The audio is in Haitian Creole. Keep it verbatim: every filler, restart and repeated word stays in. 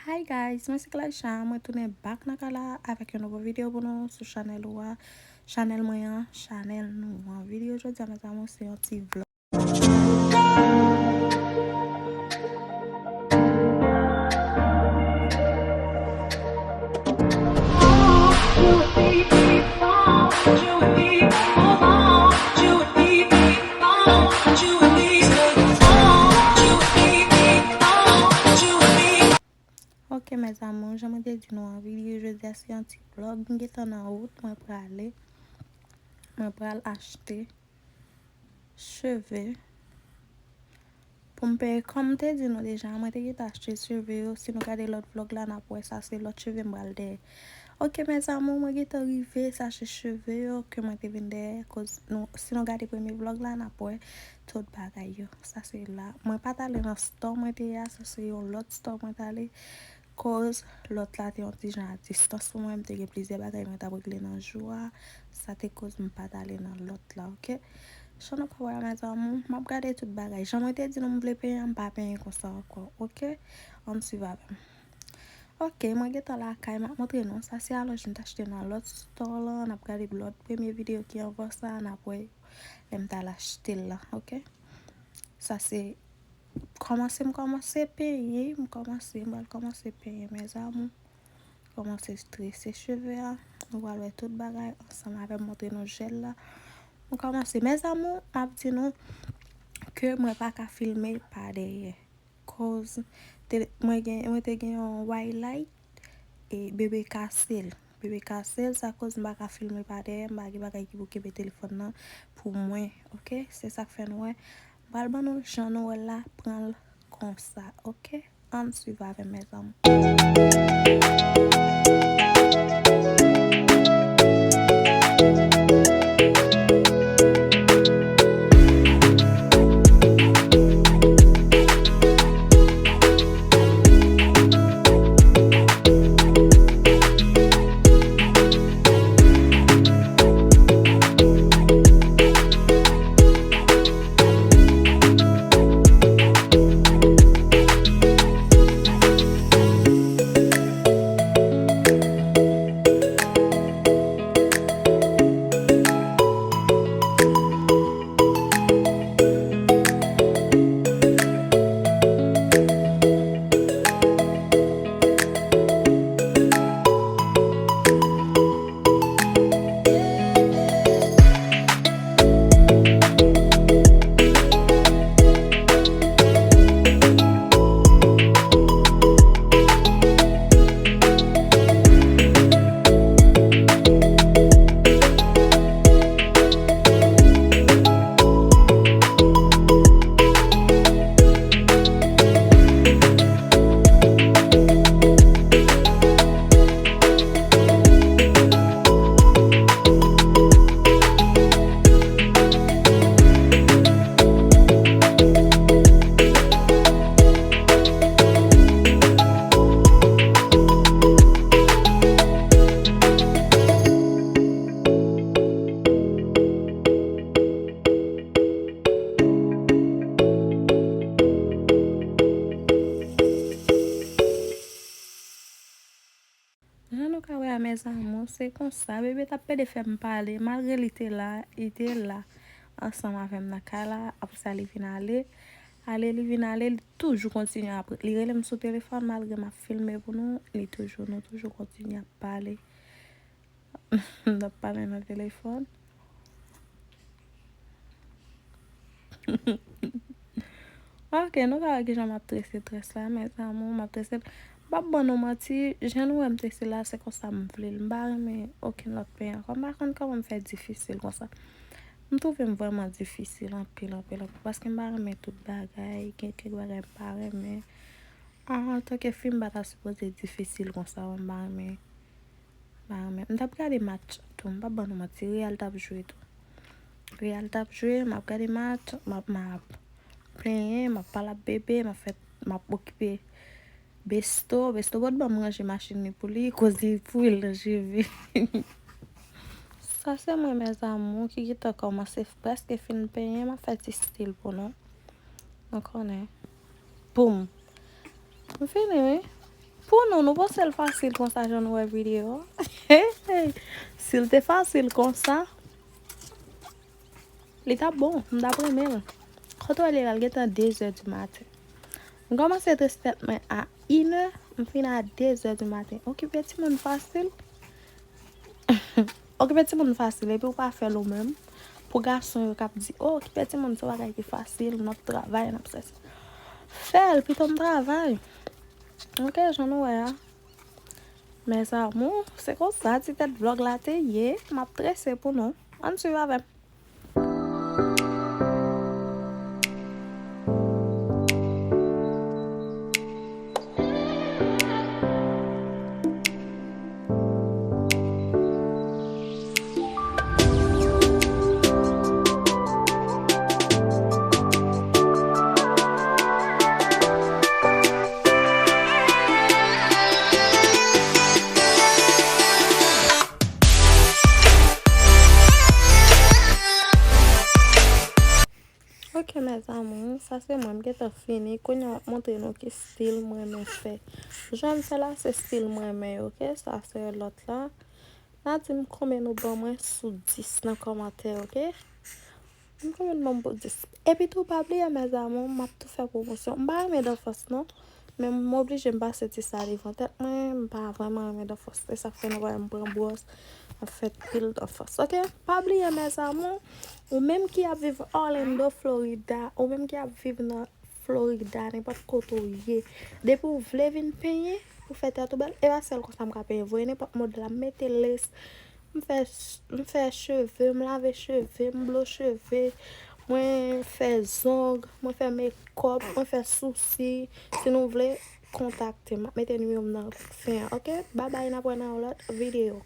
Hi guys, mwen se Claisha, mwen tounen back nan kay la avèk yon nouvo videyo pou nou sou chanèl ou a, chanèl mwen an, chanèl nou an. Videyo jodi a, mes amours, se yon ti vlog. Ok, mes amours, jan mwen te di nou an, videyo jodi a se yon ti vlog. M gentan nan wout, mwen prale. Mwen pral achte cheve pou m peye. Kòm m te di nou deja, mwen te gentan achte cheve yo. Si nou gade lòt vlog la, n ap wè sa se lòt cheve m pral dèyè. Ok, mes amours, mwen gentan rive, sa se cheve yo ke mwen te vin dèyè. Koz nou, si nou gade premye vlog la, n ap wè tout bagay yo. Sa se la. Mwen pa t ale nan store mwen te ye a, sa se yon lòt store mwen t ale. Koz lòt la te yon ti jan a distans pou mwen, m te gen plizyè bagay mwen t ap regle nan jou a. Sa te koz m pa t ale nan lòt la, ok? Jan nou ka wè a, mes amours, m ap gade tout bagay. Jan mwen te di nou m vle penyen an, m pa penyen konsa ankò, ok? Ann swiv avè m. Ok, mwen gentan lakay, m ap montre nou. Sa se alonj m t achte nan lòt store lan. N ap gade lòt premye videyo ki anvan sa, n ap wè lè m t al achte l la, ok? Sa se kòmanse, m kòmanse penyen, m kòmanse, m pral kòmanse penyen, mes amours. Kòmanse trese cheve a. Nou pral wè tout bagay ansanm avè m, montre nou jèl la. M kòmanse, mes amours, m ap di nou ke mwen pa ka filme pa dèyè. Koz te, mwen gen, mwen te gen yon waylight e bebe kase l. Bebe kase l, sa koz m pa ka filme pa dèyè, m pa gen bagay ki pou kenbe telefòn nan pou mwen, ok? Se sa k fè nou wè. M pral ban nou jan nou wè l la, pran l konsa, ok? Ann swiv avè m, mes amours. Jan nou ka wè a, mes amours, se konsa. Bebe t ap pede fè m pale. Malgre li te la, li te la ansanm avè m nan kay la. Apre sa, li vin ale. Ale, li vin ale, li toujou kontinye ap, li rele m sou telefòn, malgre m ap filme pou nou, li toujou, nou toujou kontinye ap pale. M t ap pale nan telefòn. Ok, nou ka wè kijan m ap trese très la, mes amours, m ap trese l. M p ap ban nou manti, jan nou wè m trese la, se konsa m vle l. M pa renmen okenn lòt penyen ankò. M pa konn kòman m fè difisil konsa. M twouve m vrèman difisil anpil, anpil, anpil, paske m pa renmen tout bagay, gen kèk bagay m pa renmen. Antanke fi, m pa ta sipoze difisil konsa, m pa renmen. M pa renmen. M t ap gade match tou, m p ap ban nou manti, Real t ap jwe tou. Real t ap jwe, m ap gade match, m ap, m ap plenyen, m ap pale ak bebe, m ap fè, m ap okipe Besto. Besto pot ban m ranje machin li pou li, koz li pou l ranje vi. Sa se mwen, mes amours, ki gentan kòmanse prèske fin penyen, m ap fè ti stil pou nou. Nou konnen. Boum. M fini, wi. Pou nou, nou panse l fasil konsa jan nou wè videyo a? Si l te fasil konsa, li t ap bon, m t ap renmen l. Kote w ye la, l gentan de zè di maten. M kòmanse trese tèt mwen a inè, m fini a de zè di maten. Okipe timoun fasil. Okipe timoun fasil, epi w pa fè l ou menm. Pou gason yo k ap di, "Oh, okipe timoun se yon bagay ki fasil, n ap travay, n ap sèsi." Fè l, pito m travay. Ok, jan nou wè a. Mes amours, se konsa ti tèt vlòg la te ye. M ap trese pou nou. Ann swiv avè m. Ok, mes amours, sa se mwen, m gentan fini. Kounye a, m ap montre nou ki stil mwen renmen fè. Jan m fè la, se stil mwen renmen, ok? Sa se lòt la. N a di m konbyen nou ban mwen sou dis nan kòmantè, ok? M konbyen nou ban m pou dis. Epi tou, pa bliye, mes amours, m ap tou fè pwomosyon. M pa renmen Danfans, non. Men m oblije m pase ti sa devan tèt mwen, m pa vrèman renmen Danfans. Se sa k fè nou wè m pran bwòs, m ap fè pil Danfans. Ok? Pa bliye, mes amours, ou menm ki ap viv Orlando, Florida, ou menm ki ap viv nan Florida, nenpòt kote w ye, depi w vle vin penyen, pou fè tèt ou bèl, e pa sèl konsa m ka penyen. Voye nenpòt modèl la, m mete lace, m fè, m fè cheve, m lave cheve, m blo cheve, mwen fè zong, mwen fè mekòp, mwen fè sousi. Si nou vle, kontakte m. M ap mete nimewo m nan fen an, ok? Babay, n ap wè nan yon lòt videyo.